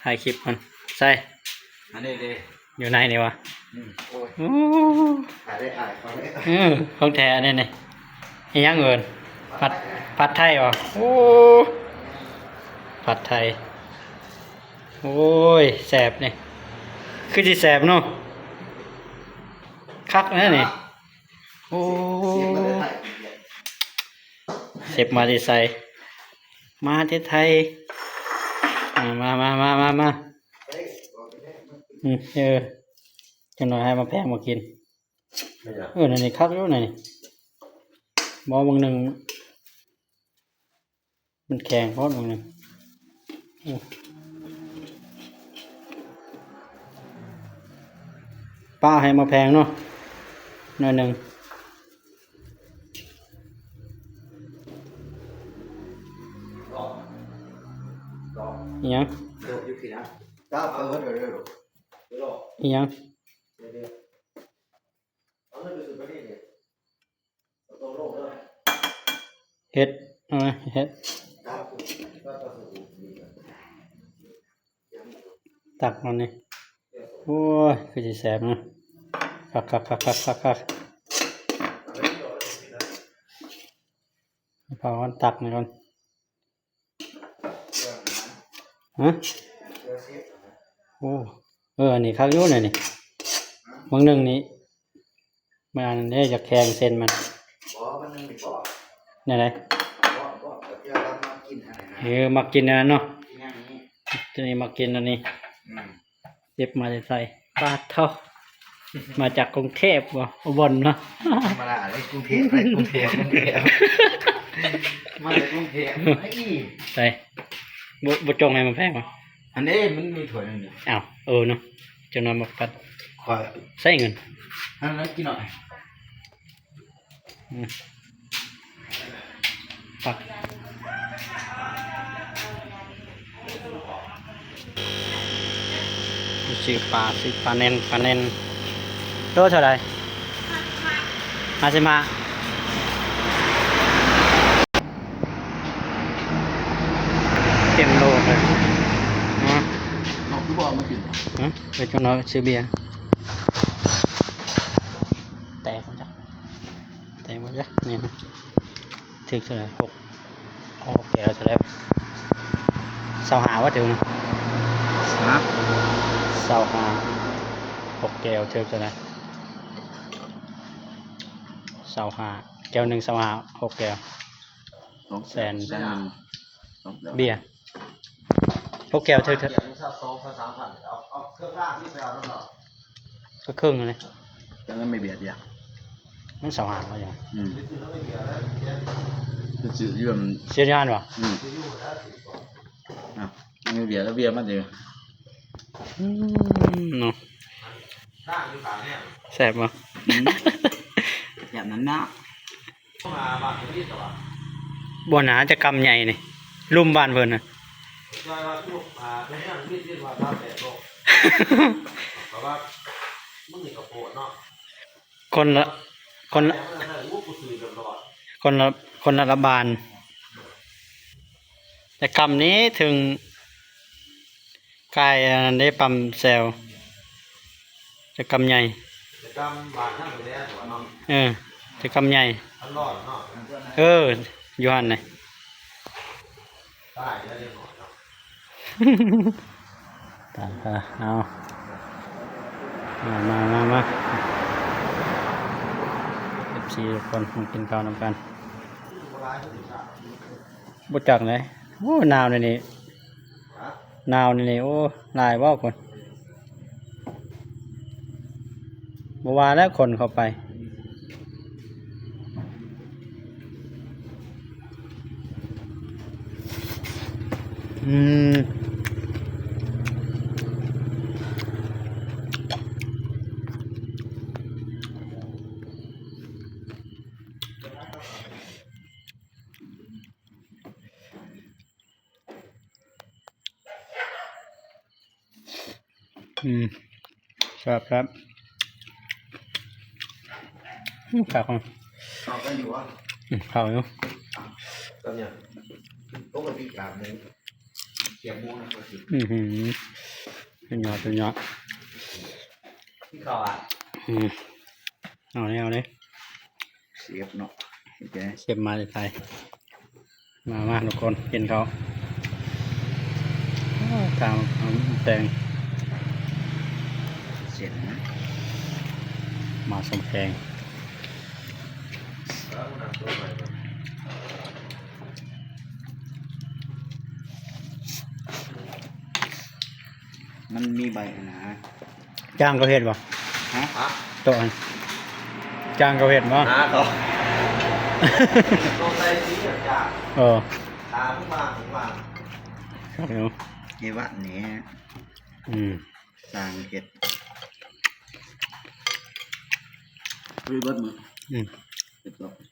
ຖ່າຍຄລິບກ່ອນ ໃສ່ ອັນນີ້ເດ້ ຢູ່ໃນນີ້ຫວາ? ອືມ ໂອ້ຍ ໂອ້ ຖ່າຍໄດ້ ອາຍເຂົາເດ້ ເອີ ຂອງແທ້ອັນນີ້ນີ້ ອີຫຍັງເອີ້ນ? ຜັດ ຜັດໄທຫວາ? ໂອ້ ຜັດໄທ ໂອ້ຍ ແຊບນີ້ ຄືຊິແຊບເນາະ ຄັກນະນີ້ ໂອ້ ເຊຟມາແຕ່ໄທ ເຊຟມາແຕ່ໄທ ມາ ມາ ມາ ອືມ ເອີ ຈັກໜ້ອຍໃຫ້ມາແພງມາກິນ ເອີ ນັ້ນນີ້ຄັກຢູ່ນັ້ນນີ້ ບໍ່ ບາງໜຶ່ງ ມັນແຂງໂພດ ບາງໜຶ່ງ ໂອ້ ປະໃຫ້ມາແພງເນາະ ໜ້ອຍໜຶ່ງ ອີຫຍັງ? ອີຫຍັງ? ເຮັດ ເອົາເຮັດ ຕັກມັນນີ້ ໂອ້ຍ ຄືຊິແຊບນະ ຄັກໆໆໆໆ ເອົາອັນຕັກນີ້ກ່ອນ. ຮະ? ໂອ້ ເອີ ອັນນີ້ຄັກຢູ່ນະນີ້ ບາງໜຶ່ງນີ້ ມັນອັນນີ້ຢາກແຂງເສັ້ນມັນ ບໍ່ ບາງໜຶ່ງນີ້ບໍ່ ແນວໃດ? ບໍ່ ບໍ່ ກໍຄືວ່າມັກກິນອັນນັ້ນນະ ເອີ ມັກກິນອັນນັ້ນເນາະ ກິນອັນນີ້ ຕົວນີ້ມັກກິນອັນນີ້ ອືມ. ເກັບມາແຕ່ໃສ? ປາດໂທ້ ມາຈາກກຸງເທບບໍ່? ອຸບົນເນາະ ທຳມະດາເດ້ ກຸງເທບ ໄປກຸງເທບ ກຸງເທບ ມາຈາກກຸງເທບ ໄປ ບໍ່ ບໍ່ຈົ່ງໃຫ້ມາແພງບໍ່? ອັນນີ້ມັນມີຖ້ວຍໜຶ່ງ ອ້າວ ເອີເນາະ ຈັ່ງນັ້ນມາປັດ ຂ້ອຍໃຊ້ເງິນ ອັນນັ້ນກິນໜ້ອຍ. ອືມ ປັກ ຊື້ປາ ຊື້ປາແໜ້ນ ປາແໜ້ນ ໂລເທົ່າໃດ? ຫ້າສິບຫ້າ ເຕັມໂລເລີຍ ຮະ? ເຮົາຄືບໍ່ເອົາມາກິນ ຮະ? ໄປຈັ່ງໃດ ຊື້ເບຍ ແຕກ ແຕ່ງບໍ່ຈັກ ນີ້ນະ ຖືກເທົ່າໃດ? ຫົກ ຫົກແກ້ວເທົ່າໃດ? ຊາວຫ້າບໍ່ຖືກນະ ຮະ? ຊາວຫ້າ ຫົກແກ້ວຖືກເທົ່າໃດ? ຊາວຫ້າ ແກ້ວໜຶ່ງຊາວຫ້າ ຫົກແກ້ວ ສອງແສນ ແສນໜຶ່ງ ເບຍ ຫົກແກ້ວເທື່ອ ເທື່ອ ສອງພັນ ເອົາ ເອົາເຄື່ອງລາງນີ້ໄປເອົານຳເຮົາ ກໍເຄິ່ງຫັ້ນແຫຼະ ແຕ່ມັນບໍ່ເບຍດຽວ ມັນຊາວຫ້າ ວ່າຫຍັງ ອືມ ໄປຊື້ຢູ່ ເຊຍຍານຫວາ? ອືມ ອ່ະ ມັນເບຍດແລ້ວ ເບຍມັນເດ ອືມ ເນາະ ແຊບບໍ່? ອືມ ແບບນັ້ນນະ. ບໍ່ໜາຈະກຳໃຫຍ່ນີ້ ລຸ່ມບ້ານເພິ່ນນະ ຄົນລະ ຄົນລະ ຄົນລະ ຄົນລະບ້ານ ແຕ່ກຳນີ້ເຖິງ ກາຍອັນນັ້ນເດ້ ປ້ຳແຊວ ຈະກຳໃຫຍ່ ຈະກຳບາດນັ້ນແຫຼະຕົວະເນາະ ເອີ ຈະກຳໃຫຍ່ ມັນຮ້ອນເນາະ ເອີ ຢູ່ຫັ້ນນະ ຕາຍແລ້ວເດັກນ້ອຍເນາະ ຕາຍ ເອົາ ມາ ມາ ມາ ມາ ເອັຟຊີ ທຸກຄົນ ມາກິນເຂົ້ານຳກັນ ບໍ່ຈັກເດ້ ໂອ້ ໜາວແນວນີ້ ໜາວແນວນີ້ ໂອ້ ຫຼາຍເວົ້າຄົນ ບໍ່ວ່າແລ້ວຄົນເຂົ້າໄປ ອືມ. ອືມ ແຊບໆ ອືມ ຄັກ ເຂົ້າກັນຢູ່ຫວາ? ອືມ ເຂົ້າຢູ່ ກັບຫຍັງ? ປົກກະຕິກາບໜຶ່ງ ສຽບໝູນະ ອືຫື ສຸດຍອດ ສຸດຍອດ ກິນເຂົ້າອະ ອືມ ເອົາເລີຍ ເອົາເລີຍ ເຊຟເນາະ ໂອເຄ ເຊຟມາແຕ່ໄທ ມາ ມາທຸກຄົນ ກິນເຂົ້າ ໂອ້ ຕາມ ຕາມແຕງ ເສັ້ນນະ ມາສົມແຂງ. ມັນມີໃບອັນນະ ຈ້າງເຂົາເຮັດບໍ່? ຮະ? ໂຕະຫັ້ນ ຈ້າງເຂົາເຮັດບໍ່? ຫາເຂົາ ໂຕະໃສ່ສີຈາງ ເອີ ຖາມວ່າ ວ່າ ຄັກຢູ່ ເອວະນີ້ ອືມ ຊ່າງເຮັດ ເຮັດເບິດມື້ ອືມ ເຮັດດອກ.